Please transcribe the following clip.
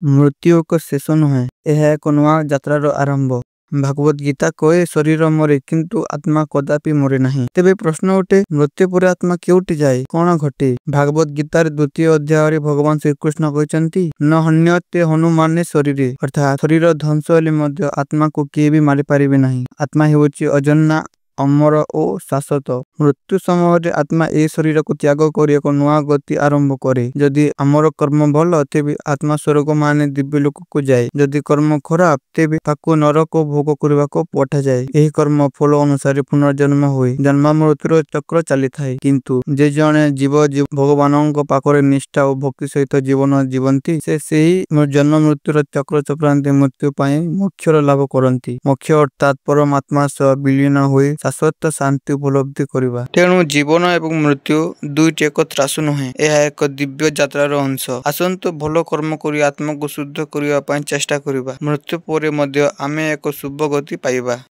ମୃତ୍ୟୁ ଏକ ଶେଷ ନୁହେଁ, ଏହା ଏକ ନୂଆ ଯାତ୍ରାର ଆରମ୍ଭ। ଭାଗବତ ଗୀତା କହେ, ଶରୀର ମରେ, କିନ୍ତୁ ଆତ୍ମା କଦାପି ମରେ ନାହିଁ। ତେବେ ପ୍ରଶ୍ନ ଉଠେ, ମୃତ୍ୟୁ ପରେ ଆତ୍ମା କେଉଁଠି ଯାଏ, କଣ ଘଟେ? ଭାଗବତ ଗୀତାର ଦ୍ୱିତୀୟ ଅଧ୍ୟାୟରେ ଭଗବାନ ଶ୍ରୀକୃଷ୍ଣ କହିଛନ୍ତି, ନ ହନ୍ୟତେ ହନୁମାନେ ଶରୀରେ, ଅର୍ଥାତ୍ ଶରୀର ଧ୍ୱଂସ ହେଲେ ମଧ୍ୟ ଆତ୍ମାକୁ କିଏ ବି ମାରିପାରିବେ ନାହିଁ। ଆତ୍ମା ହେଉଛି ଅଜନ୍ମା, ଅମର ଓ ଶାଶ୍ୱତ। ମୃତ୍ୟୁ ସମୟରେ ଆତ୍ମା ଏହି ଶରୀରକୁ ତ୍ୟାଗ କରି ଏକ ନୂଆ ଗତି ଆରମ୍ଭ କରେ। ଯଦି ଆମର କର୍ମ ଭଲ, ତେବେ ଆତ୍ମା ସ୍ୱର୍ଗ ମାନେ ଦିବ୍ୟଲୋକକୁ ଯାଏ। ଯଦି କର୍ମ ଖରାପ, ତେବେ ତାକୁ ନରକ ଭୋଗ କରିବାକୁ ପଠାଯାଏ। ଏହି କର୍ମ ଫଳ ଅନୁସାରେ ପୁନର୍ଜନ୍ମ ହୁଏ, ଜନ୍ମ ମୃତ୍ୟୁର ଚକ୍ର ଚାଲିଥାଏ। କିନ୍ତୁ ଯେ ଜଣେ ଜୀବ ଭଗବାନଙ୍କ ପାଖରେ ନିଷ୍ଠା ଓ ଭକ୍ତି ସହିତ ଜୀବନ ଜୀବନ୍ତି, ସେ ସେହି ଜନ୍ମ ମୃତ୍ୟୁର ଚକ୍ର ଚକ୍ରାନ୍ତି ମୃତ୍ୟୁ ପାଇଁ ମୋକ୍ଷର ଲାଭ କରନ୍ତି। ମୋକ୍ଷ ଅର୍ଥାତ୍ ପରମାତ୍ମା ସହ ବିଲୀନ ହୋଇ ଶାଶ୍ୱତ ଶାନ୍ତି ଉପଲବ୍ଧି କରିବା। ତେଣୁ ଜୀବନ ଏବଂ ମୃତ୍ୟୁ ଦୁଇଟି ଏକ ତ୍ରାସ ନୁହେଁ, ଏହା ଏକ ଦିବ୍ୟ ଯାତ୍ରାର ଅଂଶ। ଆସନ୍ତୁ ଭଲ କର୍ମ କରି ଆତ୍ମାକୁ ଶୁଦ୍ଧ କରିବା ପାଇଁ ଚେଷ୍ଟା କରିବା। ମୃତ୍ୟୁ ପରେ ମଧ୍ୟ ଆମେ ଏକ ଶୁଭ ଗତି ପାଇବା।